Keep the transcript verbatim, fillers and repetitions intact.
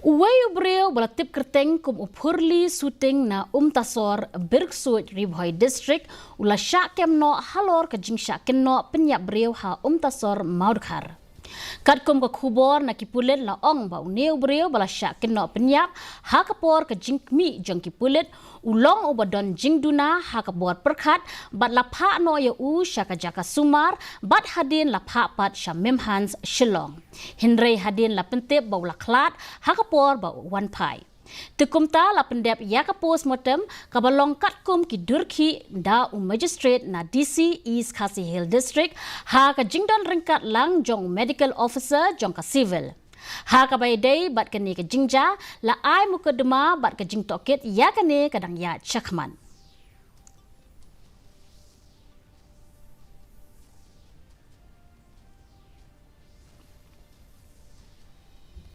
Uwei u briew ba la tip kyrteng kum u Phurli Suting na Umtasor, Birksuid, Ri Bhoi District, u la shah kem noh halor ka jingshah kynnoh pynïap briew ha Umtasor, Mawdkhar. Katkum ka khubor na ki pulit la ong ba une u briew ba la shah kynnoh pynïap ha ka por ka jingkhmih jong ki pulit, u long uba don jingduna ha ka bor pyrkhat, bad la phah noh ïa u sha ka jaka sumar, bad hadien la phah pat sha Mimhans, Shillong. Hynrei hadien la pyntip ba u la khlad ha ka por ba u wan phai. Te kumta la pyndep ïa ka postmortem kaba long katkum ki durkhih da u magistrate na D C East Khasi Hills District, ha ka jingdon ryngkat lang jong u medical officer jong ka civil. Ha kaba ïadei bad kane ka jingjia, la ai mukotduma bad ka jingtohkit ïa kane ka dang ïaid shakhmat.